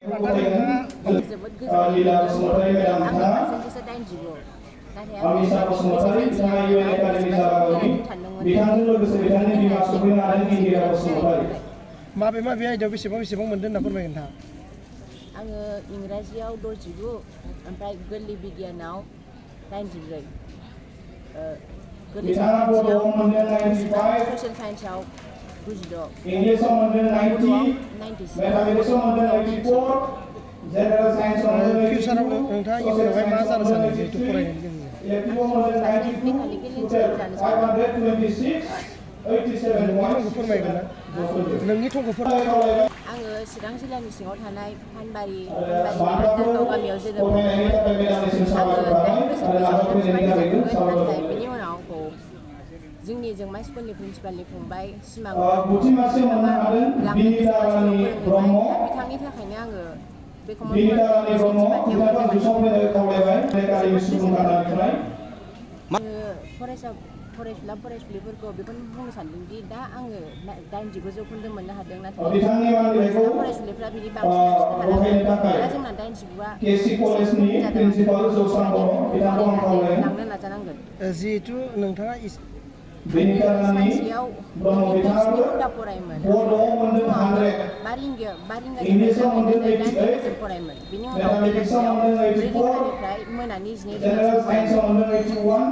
जोबोद गोजोननाय मोनदों आंनि पार्सेन्टेजआ 95 Amisa Basumatari, Tengah UN Academy Saragami, बिथांजों लोगोसे बिथांनि बिमा सफैनो हादों इंगिरा बसुमतारी। माबे आयदायाव बेसेबां मोनदों होनना फोरमायगोन नोंथाङा? आङो इंराजियाव 69 ओमफ्राय गोरलै बिगियानाव 94 गोरलै सानखान्थियाव 95 ससियेल साइन्सआव 96 इंलिसाव मोनदों 90 मेथामेटिक्सआव मोनदों 84 जेनेरेल साइन्सआव मोनदों 82 फिउचाराव नोंथाङा इयुनावहाय मा जानो सानो जिहेतु फरायनायनि गेजेरजों? इलेक्टिभआव मोनदों 92 526 87 थंखौ फोरमायगोन ना? नोंनि थंखौ फोरमायगोन। आङो चिरां जिल्लानि सिङाव थानाय फानबारि काजलगाव गामियाव जोनोम मोनदोंमोन। आङो 9 बोसोर बैसोआव फरायदोंमोन नाथाय बेनि उनाव आंखौ जोंनि जोंमा स्कुलनि प्रिन्सिपालनि फंबाय सिमां लांनो गोसो मानसिखौ फोरोंहैबाय दा बिथांनि थाखायनो आङो बे फरायसुला फरायसुलिफोरखौ बेखौनो बुंनो सानदोंदि दा आङो 99 जौखोन्दो मोननो हादों नाथाय फरायसुला फरायसुलिफ्रा बिनि बांसिन लाखिनो हानांगोन दा जोंना 99आ एसे खम जादों लांनो नाजानांगोन। जिहेतु नोंथाङा सानसेयाव 2 घन्टा फरायोमोन फुङाव 5 रिंगानिफ्राय जागायनानै 9 रिंगासिम फरायोमोन बिनि उनाव बेलासियाव 4 रिंगानिफ्राय मोनानि 12 रिंगासिम फरायोमोन।